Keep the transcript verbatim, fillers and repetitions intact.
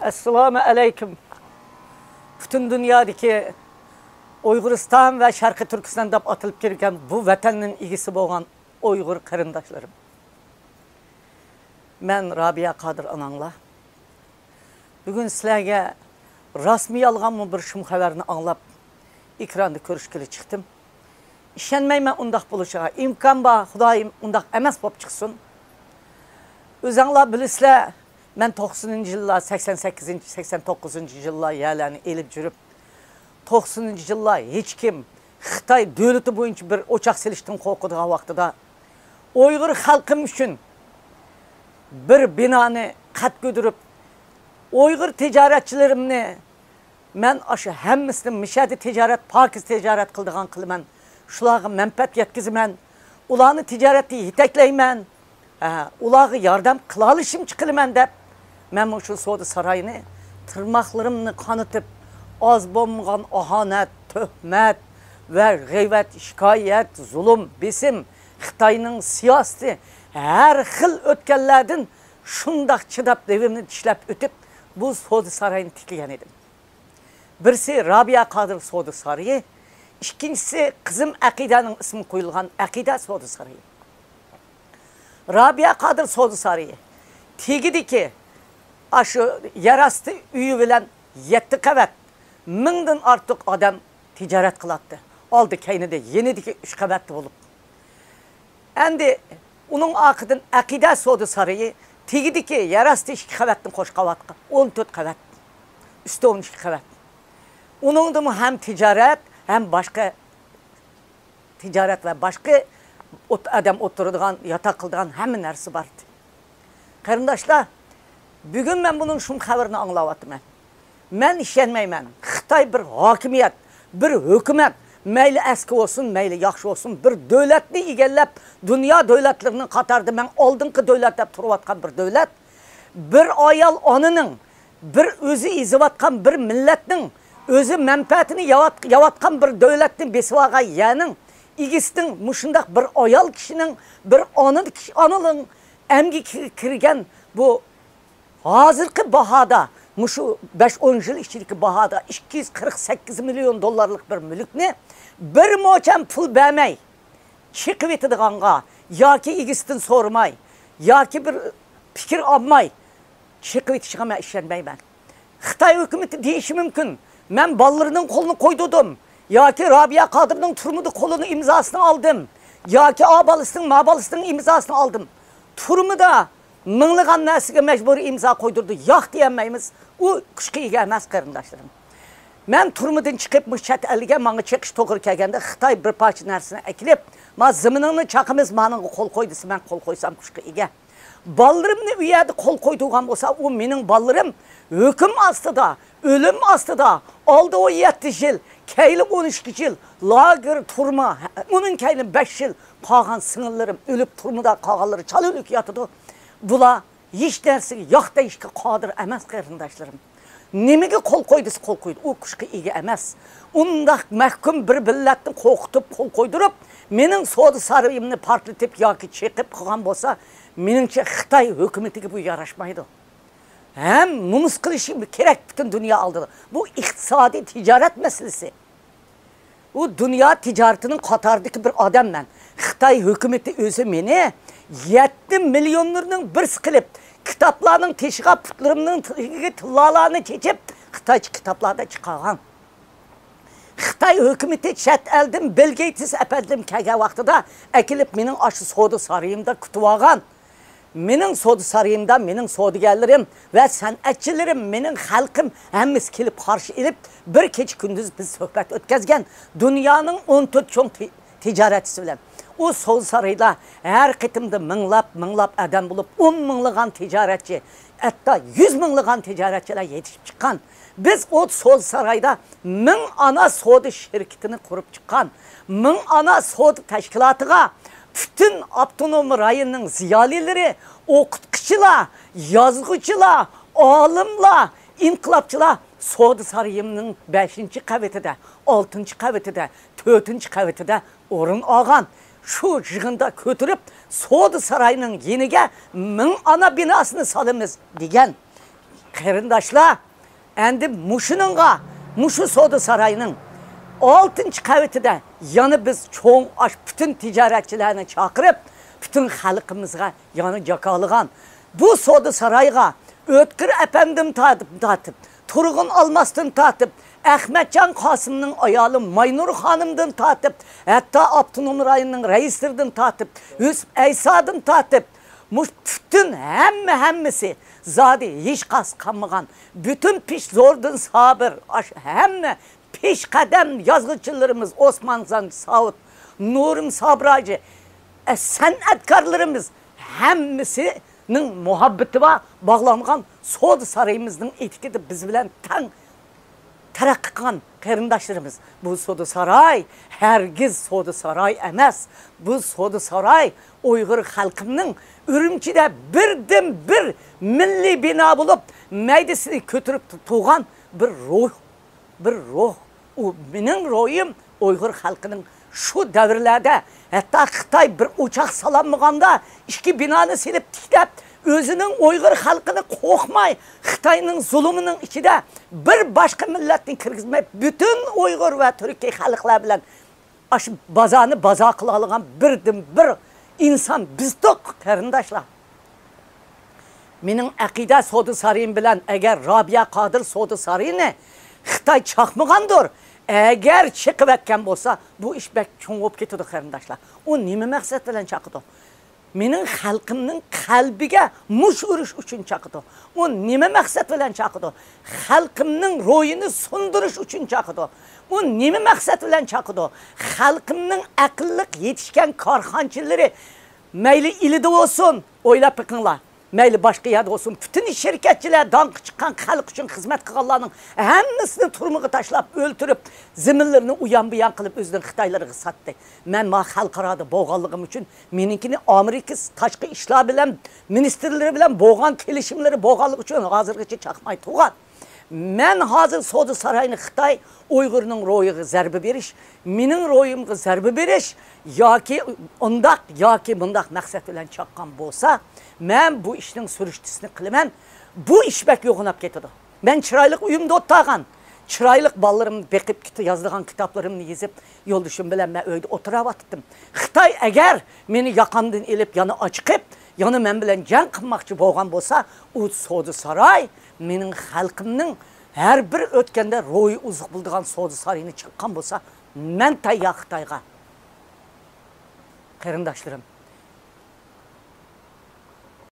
ئەسسالامۇ ئەلەيكۇم. پۈتۈن دۇنيادىكى ئۇيغۇرىستان ۋە شەرقىي تۈركىستان دەپ ئاتىلىپ كەلگەن بۇ ۋەتەننىڭ ئىگىسى بولغان ئۇيغۇر قېرىنداشلىرىم. مەن رابىيە قادىر ئاناڭلار. بۈگۈن سىلەرگە راستمۇ يالغانمۇ بىر شۇم خەۋەرنى ئاڭلاپ، ئېكراندا كۆرۈشكىلى چىقتىم. ئىشەنمەيمەن ئۇنداق بولۇشىغا. ئىمكان بار، خۇدايىم ئۇنداق ئەمەس بولۇپ چىقسۇن. ئۆزەڭلار بىلىسىلەر، مەن توقسىنىنچى يىللار، سەكسەن سەككىزىنچى، سەكسەن توققۇزىنچى يىللار يەرلەرنى ئېلىپ يۈرۈپ، توقسىنىنچى يىللار ھېچكىم خىتاي دۆلىتى بويىچە بىر ئوچاق سېلىشتىن قورقىدىغان ۋاقتىدا، ئۇيغۇر خەلقىم ئۈچۈن بىر بىنانى قەد كۆتۈرۈپ، ئۇيغۇر تىجارەتچىلىرىمنى، مەن ئاشۇ ھەممىسىنى مىشەدە تىجارەت، پاكىز تىجارەت قىلىدىغان قىلىمەن. شۇلارغا مەنپەئەت يەتكۈزىمەن. ئۇلارنى تىجارەتتە يېتەكلەيمەن. ھە، ئۇلارغا ياردەم قىلالىشىمچە قىلىمەن دەپ، مەن مۇشۇ سودا سارايىنى تىرماقلىرىمنى قانىتىپ، ئاز بولمىغان ئاھانەت، تۆھمەت ۋە غەيۋەت، شىكايەت، زۇلۇم، بېسىم، خىتاينىڭ سىياسىتى، ھەر خىل ئۆتكەللەردىن شۇنداق چىداپ، لېۋىمنى چىشلەپ ئۆتۈپ، بۇ سودا سارايىنى تىكلىگەن ئىدىم. بىرسى رابىيە قادىر سودا سارىيى، ئىككىنچىسى قىزىم ئەقىدەنىڭ ئىسمى قويۇلغان ئەقىدە سودا سارىيى. رابىيە قادىر سودا سارىيى تېگىدىكى ئاشۇ يەر ئاستى ئۆيى بىلەن يەتتە قەۋەت، مىڭدىن ئارتۇق ئادەم تىجارەت قىلاتتى. ئالدى كەينىدە، يېنىدىكى ئۈچ قەۋەتتە بولۇپ. ئەمدى ئۇنىڭ ئارقىدىن ئەقىدە سودا سارىيى تېگىدىكى يەر ئاستى ئىككى قەۋەتنى قوشقان ۋاقىتتا ئون تۆت قەۋەت، ئۈستى ئون ئىككى قەۋەت. ئۇنىڭدىمۇ ھەم تىجارەت، ھەم باشقا تىجارەت ۋە باشقا ئوت-، ئادەم ئولتۇرىدىغان، ياتاق قىلىدىغان ھەممە نەرسە بار ئىدى. قېرىنداشلار، بۈگۈن مەن بۇنىڭ شۇم خەۋىرىنى ئاڭلاۋاتىمەن. مەن ئىشەنمەيمەن. خىتاي بىر ھاكىمىيەت، بىر ھۆكۈمەت، مەيلى ئەسكى بولسۇن، مەيلى ياخشى بولسۇن، بىر دۆلەتنى ئىگىلەپ، دۇنيا دۆلەتلىرىنىڭ قاتارىدا مەن ئالدىنقى دۆلەت دەپ تۇرۇۋاتقان بىر دۆلەت، بىر ئايال ئانىنىڭ، بىر ئۆزى ئېزىۋاتقان بىر مىللەتنىڭ، ئۆزى مەنپەئەتىنى ياۋات-، ياۋاتقان بىر دۆلەتنى بېسىۋالغان يەرنىڭ ئىگىسىنىڭ، مۇشۇنداق بىر ئايال كىشىنىڭ، بىر ئانا كىشى، ئانىنىڭ ئەمگىكىگە كىرگەن بۇ ھازىرقى باھادا، مۇشۇ بەش ئون يىل ئىچىدىكى باھادا ئىككى يۈز قىرىق سەككىز مىليون دوللارلىق بىر مۈلۈكنى بىر موچەن پۇل بەرمەي چېقىۋېتىدىغانغا ياكى ئىگىسىدىن سورىماي ياكى بىر پىكىر ئالماي چېقىۋېتىشىغا مەن ئىشەنمەيمەن. خىتاي ھۆكۈمىتى دېيىشى مۇمكىن، مەن بالىلىرىنىڭ قولىنى قويدۇردۇم ياكى رابىيە قادىرنىڭ تۈرمىدە قولىنى، ئىمزاسىنى ئالدىم ياكى ئا بالىسىنىڭ، ما بالىسىنىڭ ئىمزاسىنى ئالدىم. تۈرمىدە مىڭلىغان نەرسىگە مەجبۇرىي ئىمزا قويدۇردى. ياق دېيەلمەيمىز. ئۇ كۈچكە ئىگە ئەمەس، قېرىنداشلىرىم. مەن تۈرمىدىن چىقىپ، مۇشۇ چەت ئەلگە ماڭا چېقىش توغرا كەلگەندە، خىتاي بىر پارچە نەرسىنى ئەكېلىپ، ما زېمىنىڭنى چاقىمىز، مانىڭغا قول قوي دېسە، مەن قول قويسام كۈچكە ئىگە. بالىلىرىمنى ئۇ يەردە قول قويدۇرغان بولسا، ئۇ مېنىڭ بالىلىرىم ھۆكۈم ئاستىدا، ئۆلۈم ئاستىدا، ئالدى ئون يەتتە يىل، كەينى ئون ئىككى يىل لاگېر، تۈرمە، ئۇنىڭ كەينى بەش يىل قالغان سىڭىللىرىم ئۆلۈپ، تۈرمىدە قالغانلىرى چالا ئۆلۈك ياتىدۇ. بۇلار ھېچ نەرسىگە ياق دەيشكە قادىر ئەمەس، قېرىنداشلىرىم. نېمىگە قول قوي دېسە، قول قويىدۇ. ئۇ كۈچكە ئىگە ئەمەس. ئۇنداق مەھكۇم بىر مىللەتنى قورقۇتۇپ، قول قويدۇرۇپ، مېنىڭ سودا سارىيىمنى پارتلىتىپ ياكى چېقىپ قىلغان بولسا، مېنىڭچە خىتاي ھۆكۈمىتىگە بۇ ياراشمايدۇ. ھەم نومۇس قىلىشى كېرەك پۈتۈن دۇنيا ئالدىدا. بۇ ئىقتىسادىي تىجارەت مەسىلىسى. ئۇ دۇنيا تىجارىتىنىڭ قاتارىدىكى بىر ئادەممەن. خىتاي ھۆكۈمىتى ئۆزى مېنى يەتتە مىليونېرنىڭ بىرسى قىلىپ، كىتابلارنىڭ تېشىغا، پۇتلىرىمنىڭ تېگىگە تىللالارنى چېچىپ، خىتايچە كىتابلاردا چىقارغان. خىتاي ھۆكۈمىتى چەت ئەلدىن بىل گېيتس ئەپەندىم كەلگەن ۋاقتىدا ئەكېلىپ مېنىڭ ئاشۇ سودا سارىيىمدا كۈتۈۋالغان. مېنىڭ سودا سارىيىمدا مېنىڭ سودىگەرلىرىم ۋە سەنئەتچىلىرىم، مېنىڭ خەلقىم ھەممىسى كېلىپ قارشى ئېلىپ، بىر كېچە كۈندۈز بىز سۆھبەت ئۆتكەزگەن. دۇنيانىڭ ئون تۆت چوڭ تى-، تىجارەتچىسى بىلەن. ئۇ سودا سارىيىدا ھەر قېتىمدا مىڭلاپ، مىڭلاپ ئادەم بولۇپ، ئون مىڭلىغان تىجارەتچى، ھەتتا يۈز مىڭلىغان تىجارەتچىلەر يېتىشىپ چىققان. بىز ئۇ سودا سارايدا مىڭ ئانا سودا شىركىتىنى قۇرۇپ چىققان. مىڭ ئانا سودا تەشكىلاتىغا پۈتۈن ئاپتونوم رايوننىڭ زىيالىيلىرى، ئوقۇتقۇچىلار، يازغۇچىلار، ئالىملار، ئىنقىلابچىلار سودا سارىيىمنىڭ بەشىنچى قەۋىتىدە، ئالتىنچى قەۋىتىدە، تۆتىنچى قەۋىتىدە ئورۇن ئالغان. شۇ يىغىندا كۆتۈرۈپ، سودا سارايىنىڭ يېنىگە مىڭ ئانا بىناسىنى سالىمىز دېگەن. قېرىنداشلار، ئەندى مۇشۇنىڭغا، مۇشۇ سودا ساراينىڭ ئالتىنچى قەۋىتىدە يەنە بىز چوڭ ئاش پۈتۈن تىجارەتچىلەرنى چاقىرىپ، پۈتۈن خەلقىمىزغا يەنە جاكارلىغان بۇ سودا سارايغا ئۆتكۈر ئەپەندىم تارتىپ، تارتىپ، تۇرغۇن ئالماستىن تارتىپ، ئەخمەتجان قاسىمنىڭ ئايالى ماينۇر خانىمدىن تارتىپ، ھەتتا ئاپتونوم رايوننىڭ رەئىسلىرىدىن تارتىپ، يۈسۈپ ئەيسادىن تارتىپ، مۇشۇ پۈتۈن ھەممە ھەممىسى زادى ھېچ قاس قالمىغان، پۈتۈن پېشزورىدىن سابىر، ئاش ھەممە پېشقەدەم يازغۇچىلىرىمىز ئوسمانجان ساۋۇت، نۇرىم سابىر ھاجى، ئە، سەنئەتكارلىرىمىز ھەممىسىنىڭ مۇھەببىتى بار باغلانغان سودا سارىيىمىزنىڭ ئېتىكىدە بىز بىلەن تەڭ تەرەققىي قىلغان قېرىنداشلىرىمىز. بۇ سودا ساراي ھەرگىز سودا ساراي ئەمەس. بۇ سودا ساراي ئۇيغۇر خەلقىمنىڭ ئۈرۈمچىدە بىردىنبىر مىللىي بىنا بولۇپ، مەيدىسىنى كۆتۈرۈپ تۇرغان بىر روھ، بىر روھ. ئۇ مېنىڭ روھىم ئۇيغۇر خەلقىنىڭ شۇ دەۋرلەردە، ھەتتا خىتاي بىر ئوچاق سالالمىغاندا، ئىككى بىنانى سېلىپ تىكلەپ، ئۆزىنىڭ ئۇيغۇر خەلقىنى قورقماي، خىتاينىڭ زۇلۇمىنىڭ ئىچىدە بىر باشقا مىللەتنى كىرگۈزمەي، پۈتۈن ئۇيغۇر ۋە تۈركىي خەلقلەر بىلەن ئاشۇ بازارنى بازار قىلالىغان بىردىنبىر ئىنسان بىزدۇق، قېرىنداشلار. مېنىڭ ئەقىدە سودا سارىيىم بىلەن ئەگەر رابىيە قادىر سودا سارىيىنى خىتاي چاقمىغاندۇر، ئەگەر چېقىۋەتكەن بولسا، بۇ ئىش بەك چوڭ بولۇپ كېتىدۇ، قېرىنداشلار. ئۇ نېمە مەقسەت بىلەن چاقىدۇ؟ مېنىڭ خەلقىمنىڭ قەلبىگە مۇش ئۇرۇش ئۈچۈن چاقىدۇ. ئۇ نېمە مەقسەت بىلەن چاقىدۇ؟ خەلقىمنىڭ روھىنى سۇندۇرۇش ئۈچۈن چاقىدۇ. ئۇ نېمە مەقسەت بىلەن چاقىدۇ؟ خەلقىمنىڭ ئەقىللىق يېتىشكەن كارخانىچىلىرى، مەيلى ئىلىدا بولسۇن، ئويلاپ بېقىڭلار. مەيلى باشقا يەردە بولسۇن، پۈتۈن شىركەتچىلەر، داڭقى چىققان خەلق ئۈچۈن خىزمەت قىلغانلارنىڭ ھەممىسىنى تۈرمىگە تاشلاپ، ئۆلتۈرۈپ، زېمىنلىرىنى ئۇيان بۇيان قىلىپ، ئۆزىنىڭ خىتايلىرىغا ساتتى. مەن ما خەلقئارادا بولغانلىقىم ئۈچۈن، مېنىڭكىنى ئامېرىكا تاشقى ئىشلار بىلەن مىنىستىرلىرى بىلەن بولغان كېلىشىملىرى بولغانلىقى ئۈچۈن ھازىرغىچە چاقماي تۇرغان. مەن ھازىر سودا ساراينى خىتاي ئۇيغۇرنىڭ روھىغا زەربە بېرىش، مېنىڭ روھىمغا زەربە بېرىش ياكى ئۇنداق ياكى مۇنداق مەقسەت بىلەن چاققان بولسا، مەن بۇ ئىشنىڭ سۈرۈشتىسىنى قىلىمەن. بۇ ئىش بەك يوغىناپ كېتىدۇ. مەن چىرايلىق ئۆيۈمدە ئولتۇرغان، چىرايلىق بالىلىرىمنى بېقىپ، كىت-، يازىدىغان كىتابلىرىمنى يېزىپ، يولدىشىم بىلەن مەن ئۆيدە ئولتۇراۋاتتىم. خىتاي ئەگەر مېنى ياقامدىن ئېلىپ، يەنە ئاچىقىپ، يەنە مەن بىلەن جەڭ قىلماقچى بولغان بولسا، ئۇ سودا ساراي مېنىڭ خەلقىمنىڭ ھەر بىر ئۆتكەندە روھى ئوزۇق بولىدىغان سودا سارىيىنى چاققان بولسا، مەن تەييار خىتايغا. قېرىنداشلىرىم،